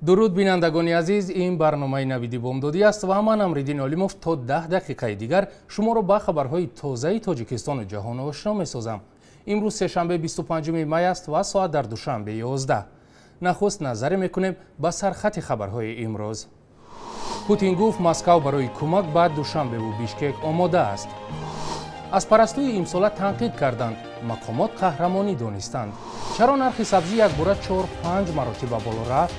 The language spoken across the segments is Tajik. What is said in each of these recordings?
Дуруд бинандагони азиз, ин барномаи Навиди Бомдодӣ аст ва ман Амриддин Олимов то 10 дақиқаи дигар шуморо ба хабарҳои тозаи Тоҷикистону ҷаҳон ошно месозам. Имрӯз сешанбе 25 май аст ва соат дар Душанбе 11. Нахуст назаре мекунем ба сархати хабарҳои имрӯз. Путин гуфт, Москав барои кӯмак ба Душанбеву Бишкек омода аст. Аз парастӯи имсола танқид карданд, мақомот қаҳрамонӣ донистанд. Чаро нархи сабзӣ якбора 4-5 маротиба боло рафт?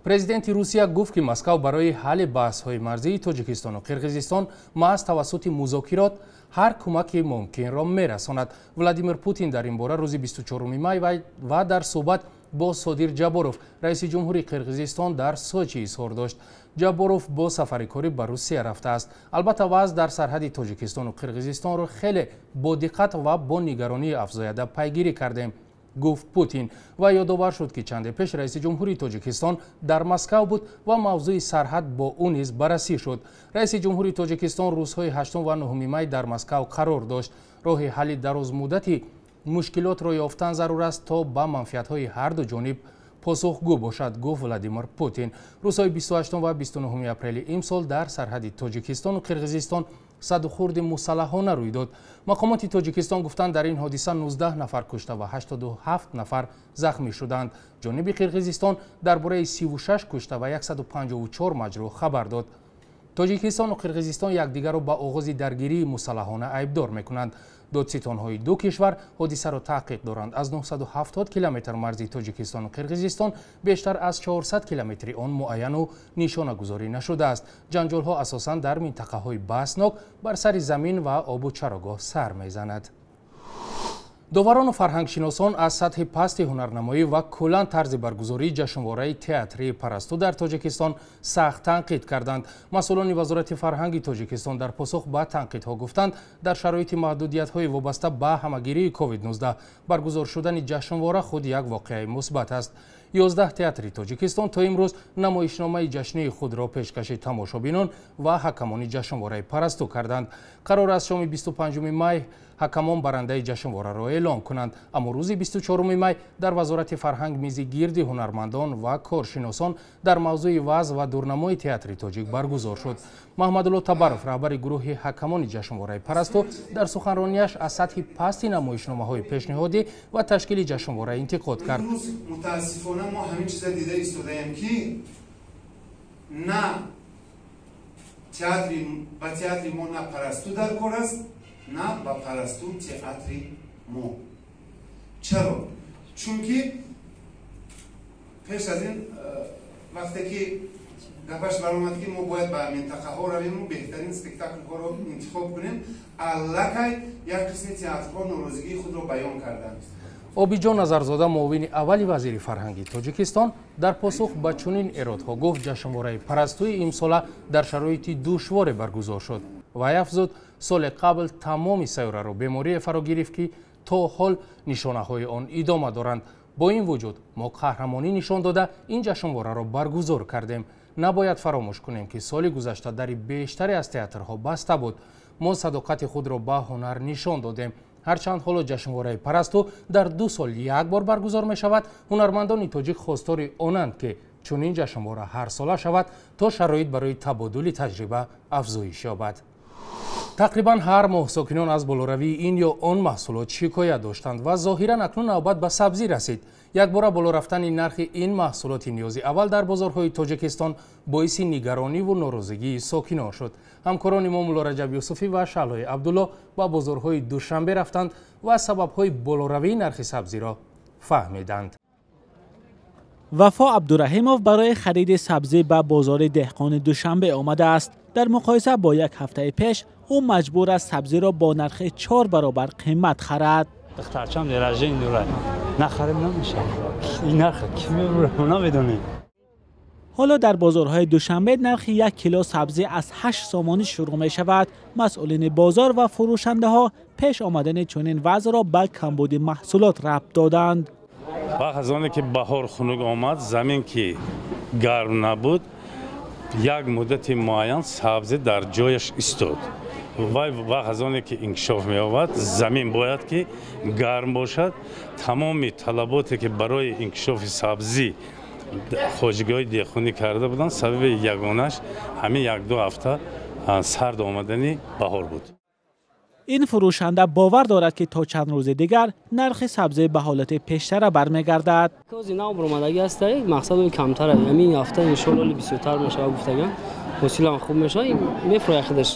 Президенти Русия гуфт, ки Москав барои ҳалли баҳсҳои марзии Тоҷикистону Қирғизистон маҳз тавассути музокирот ҳар кӯмаки мумкинро мерасонад. Владимир Путин дар ин бора рӯзи 24 май ва дар суҳбат бо Содир Ҷаборов, раиси ҷумҳури Қирғизистон, дар Сочи изҳор дошт. Ҷаборов бо сафари корӣ ба Русия рафтааст. Албатта, вазъ дар сарҳади Тоҷикистону Қирғизистонро хеле бо диққат ва бо нигаронии афзоянда пайгирӣ кардем, гуфт Путин ва ёдовар шуд, ки чанде пеш раиси ҷумҳури Тоҷикистон дар Москав буд ва мавзӯи сарҳад бо ӯ низ баррасӣ шуд. Раиси ҷумҳури Тоҷикистон рӯзҳои 8 ва 9 май дар Москав қарор дошт. Роҳи ҳалли дарозмуддати мушкилотро ёфтан зарур аст, то ба манфиатҳои ҳарду ҷониб посухгӯ бошад, гуфт Владимир Путин. Рӯзҳои 28 ва 29 апрели имсол дар сарҳади Тоҷикистону Қирғизистон садухурди мусаллаҳона рӯй дод. Мақомоти Тоҷикистон гуфтанд, дар ин ҳодиса 19 нафар кушта ва 87 нафар захмӣ шуданд. Ҷониби Қирғизистон дар бораи 36 кушта ва 154 маҷрӯҳ хабар дод. Тоҷикистону Қирғизистон якдигарро ба оғози даргирии мусаллаҳона айбдор мекунанд. Додситонҳои ду кишвар ҳодисаро таҳқиқ доранд. Аз 970 километр марзи Тоҷикистону Қирғизистон бештар аз 400 километри он муайяну нишонагузорӣ нашудааст. Ҷанҷолҳо асосан дар минтақаҳои баҳснок бар сари замин ва обу чарогоҳ сар мезанад. Доварону фарҳангшиносон аз сатҳи пасти ҳунарнамоӣ ва куллан тарзи баргузории ҷашнвораи театрии Парасту дар Тоҷикистон сахт танқид карданд. Масъулони Вазорати фарҳанги Тоҷикистон дар посух ба танқидҳо гуфтанд, дар шароити маҳдудиятҳои вобаста ба ҳамагирии COVID-19 баргузор шудани ҷашнвора худ як воқеаи мусбат аст. 11 театри Тоҷикистон то имрӯз намоишномаи ҷашнии худро пешкаши тамошобинон ва ҳакамони ҷашнвораи Парасту карданд. Қарор аст, шоми 25 май ҳакамон барандаи ҷашнвораро эълон кунанд. Аммо рӯзи 24 май дар Вазорати фарҳанг мизи гирди ҳунармандон ва коршиносон дар мавзӯи вазъ ва дурнамои театри тоҷик баргузор шуд. Маҳмадулло Табаров, раҳбари гурӯҳи ҳакамони ҷашнвораи Парасту, дар суханронияш аз сатҳи пасти намоишномаҳои пешниҳодӣ ва ташкили ҷашнвора интиқод кард. Мутаассифона, мо ҳамин чиза дида истодаем, ки на театри ба театри мо на Парасту дар кор аст, на ба Парасту театри мо. Чаро? Чунки пеш аз ин, вақте ки гапаш баромад, ки мо бояд ба минтақаҳо равему беҳтарин спектаклҳоро интихоб кунем, аллакай як қисми театрҳо норозигии худро баён карданд. Обиҷон Назарзода, муовини аввали вазири фарҳанги Тоҷикистон, дар посух ба чунин эродҳо гуфт, ҷашнвораи Парастӯи имсола дар шароити душворе баргузор шуд. Вай афзуд, соли қабл тамоми сайёраро беморие фаро гирифт, ки то ҳол нишонаҳои он идома доранд. Бо ин вуҷуд мо қаҳрамонӣ нишон дода, ин ҷашнвораро баргузор кардем. Набояд фаромӯш кунем, ки соли гузашта дари бештаре аз театрҳо баста буд. Мо садоқати худро ба ҳунар нишон додем. Ҳарчанд ҳоло ҷашнвораи Парасту дар 2 сол як бор баргузор мешавад, ҳунармандони тоҷик хостори онанд, ки чунин ҷашнвора ҳарсола шавад, то шароит барои табодули таҷриба афзоиш ёбад. Тақрибан ҳар моҳ сокинон аз болоравии ин ё он маҳсулот шикоят доштанд ва зоҳиран акнун навбат ба сабзӣ расид. Якбора боло рафтани нархи ин маҳсулоти ниёзи аввал дар бозорҳои Тоҷикистон боиси нигарониву норозигии сокинон шуд. Ҳамкорони мо Муллораҷаб Юсуфӣ ва Шаҳлои Абдулло ба бозорҳои Душанбе рафтанд ва сабабҳои болоравии нархи сабзиро фаҳмиданд. Вафо Абдураҳимов барои хариди сабзӣ ба бозори деҳқони Душанбе омадааст. Дар муқоиса бо як ҳафтаи пеш, ӯ маҷбур аст сабзиро бо нархи 4 баробар қимат харад. Духтарчам дерождение дорад, нахарем намешавад. Ин нарх ки мебурам, намедонем. Ҳоло дар бозорҳои Душанбе нархи 1 кило сабзӣ аз 8 сомонӣ шурӯъ мешавад. Масъулини бозор ва фурӯшандаҳо пеш омадани чунин вазъро ба камбуди маҳсулот рабт доданд. Вақт аз оне ки баҳор хунук омад, замин ки гарм набуд, як муддати муайян сабзӣ дар ҷояш истод. Вай вақт аз оне ки инкишоф меёбад, замин бояд ки гарм бошад. Тамоми талаботе ки барои инкишофи сабзӣ хоҷагиҳои деҳқонӣ карда буданд, сабаби ягонаш ҳамин як-ду ҳафта сард омадани баҳор буд. Ин фурӯшанда бовар дорад, ки то чанд рӯзи дигар нархи сабзӣ ба ҳолати пештара бармегардад. Кози нав баромадагӣ аст, мақсад он камтар аст. Ҳамин ҳафта иншоаллоҳ бисёртар мешавад, гуфтаган ҳосилам хуб мешавад, мефурӯяд худаш.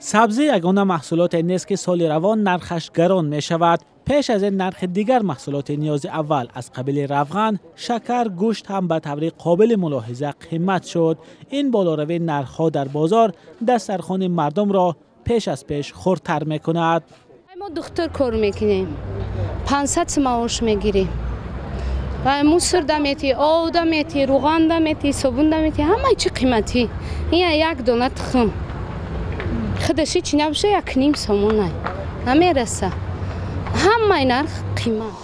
Сабзӣ ягона маҳсулоте нест, ки соли равон нархаш гарон мешавад. Пеш аз ин нархи дигар маҳсулоти ниёзи аввал аз қабили равған, шакар, гӯшт ҳам ба таври қобили мулоҳиза қимат шуд. Ин болоравии нархҳо дар бозор дастархони мардумро пеш аз пеш хурдтар мекунад. Мо духтур кор мекунем, 500 маош мегирем. Ва мусор дамети, об дамети, равған дамети, собун дамети, ҳама чи қиматӣ. Ин як дона тухм худаш ҳеч набоша, 1.5 сомон намераса. Ҳамаи нарх қимат.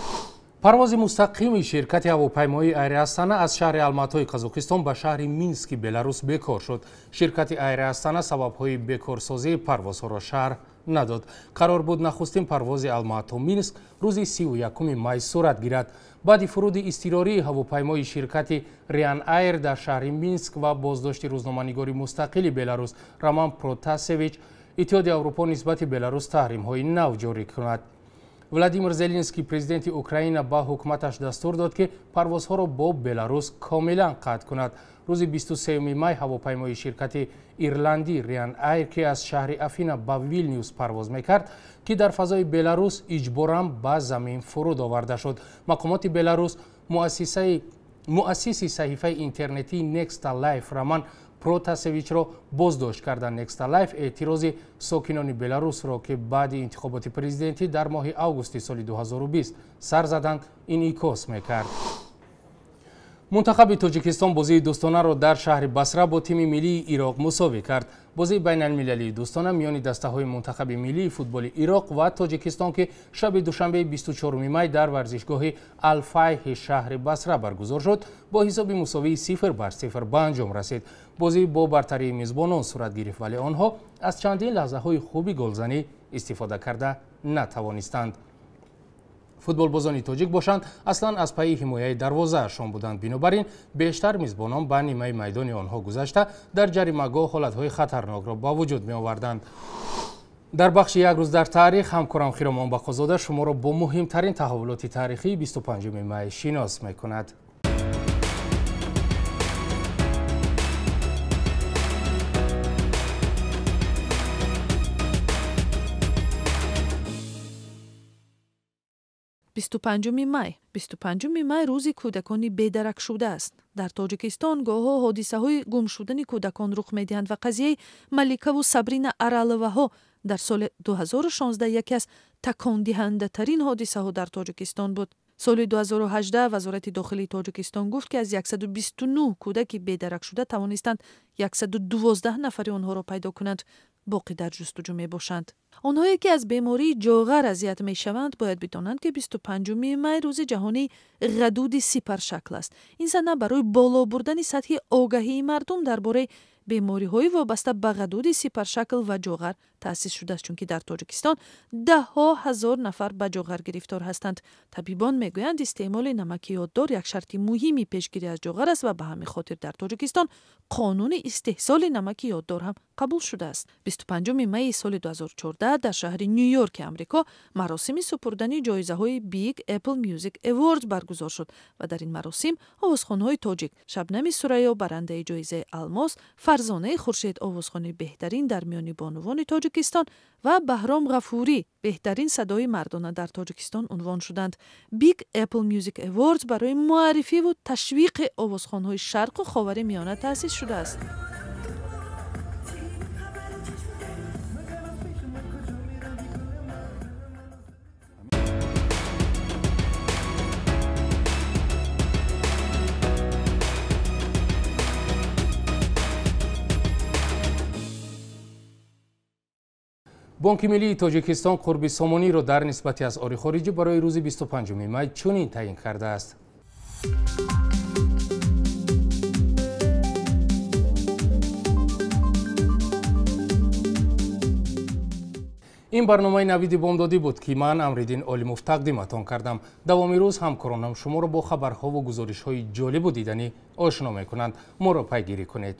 Парвози мустақими ширкати ҳавопаймоии Эйр Астана аз шаҳри Алматои Қазоқистон ба шаҳри Мински Беларус бекор шуд. Ширкати Эйр Астана сабабҳои бекорсозии парвозҳоро шарҳ надод. Қарор буд нахустин парвози Алмато Минск рӯзи 31 май сурат гирад. Баъди фуруди изтирории ҳавопаймои ширкати Ryanair дар шаҳри Минск ва боздошти рӯзноманигори мустақили Беларус Роман Протасевич, Иттиҳоди Аврупо нисбати Беларус таҳримҳои нав ҷорӣ кунад. Владимир Зеленский, президенти Украина, ба ҳукуматаш дастур дод, ки парвозҳоро бо Беларус комилан қатъ кунад. Рӯзи 23 май ҳавопаймои ширкати ирландӣ Ryanair, ки аз шаҳри Афина ба Вилнюс парвоз мекард, ки дар фазои Беларус иҷборан ба замин фуруд оварда шуд. Мақомоти Беларус муассиси саҳифаи интернетии Nexta Life Роман Протасевичро боздошт карданд. Nexta Life эътирози сокинони Беларусро, ки баъди интихоботи президентӣ дар моҳи августи соли 2020 сар заданд, инъикос мекард. Мунтахаби Тоҷикистон бозии дӯстонаро дар шаҳри Басра бо тими миллии Ироқ мусовӣ кард. Бозии байналмилалии дӯстона миёни дастаҳои мунтахаби миллии футболи Ироқ ва Тоҷикистон, ки шаби душанбеи 24 май дар варзишгоҳи Алфайҳи шаҳри Басра баргузор шуд, бо ҳисоби мусовии 0-0 ба анҷом расид. Бозӣ бо бартарии мизбонон сурат гирифт, вале онҳо аз чандин лаҳзаҳои хуби голзанӣ истифода карда натавонистанд. Футболбозони тоҷик бошанд, аслан аз пайи ҳимояи дарвозаашон буданд. Бинобар ин бештар мизбонон ба нимаи майдони онҳо гузашта дар ҷаримагоҳ ҳолатҳои хатарнокро ба вуҷуд меоварданд. Дар бахши як рӯз дар таърих ҳамкорам Хиромон Бақозода шуморо бо муҳимтарин таҳаввулоти таърихии 25 май шинос мекунад. 25 май. 25 май рӯзи кӯдакони бедарак шудааст. Дар Тоҷикистон гоҳҳо ҳодисаҳои гум шудани кӯдакон рух медиҳанд ва қазияи Маликаву Сабрина Араловаҳо дар соли 2016 яке аз такондиҳандатарин ҳодисаҳо дар Тоҷикистон буд. Соли 2018 Вазорати дохилии Тоҷикистон гуфт, ки аз 129 кӯдаки бедаракшуда тавонистанд 112 нафари онҳоро пайдо кунанд, боқӣ дар ҷустуҷӯ мебошанд. Онҳое ки аз бемории ҷоғар азият мешаванд, бояд бидонанд, ки 25 май рӯзи ҷаҳонии ғадуди сипаршакл аст. Ин сана барои боло бурдани сатҳи огаҳии мардум дар бораи бемориҳои вобаста ба ғадуди сипаршакл ва ҷоғар таъсис шудааст, чунки дар Тоҷикистон даҳҳо ҳазор нафар ба ҷоғар гирифтор ҳастанд. Табибон мегӯянд, истеъмоли намаки ёддор як шарти муҳими пешгирӣ аз ҷоғар аст ва ба ҳамин хотир дар Тоҷикистон қонуни истеҳсоли намаки ёддор ҳам қабул шудааст. 25 майи соли 2014 дар шаҳри Ню-Йорки Амрико маросими супурдани ҷоизаҳои Big Apple Music Awards баргузор шуд ва дар ин маросим овозхонҳои тоҷик Шабнами Сурайё барандаи ҷоизаи алмос, Фарзонаи Хуршед овозхони беҳтарин дар миёни бонувони Тоҷикистон ва Баҳром Ғафурӣ беҳтарин садои мардона дар Тоҷикистон унвон шуданд. Big Apple Music Awards барои муаррифиву ташвиқи овозхонҳои Шарқу Ховари Миёна таъсис шудааст. Бонки миллии Тоҷикистон қурби сомониро дар нисбати асъори хориҷӣ барои рӯзи 25 май чунин таъин кардааст. Ин барномаи Навиди Бомдодӣ буд, ки ман, Амриддин Олимов, тақдиматон кардам. Давоми рӯз ҳамкоронам шуморо бо хабарҳову гузоришҳои ҷолибу диданӣ ошно мекунанд. Моро пайгирӣ кунед.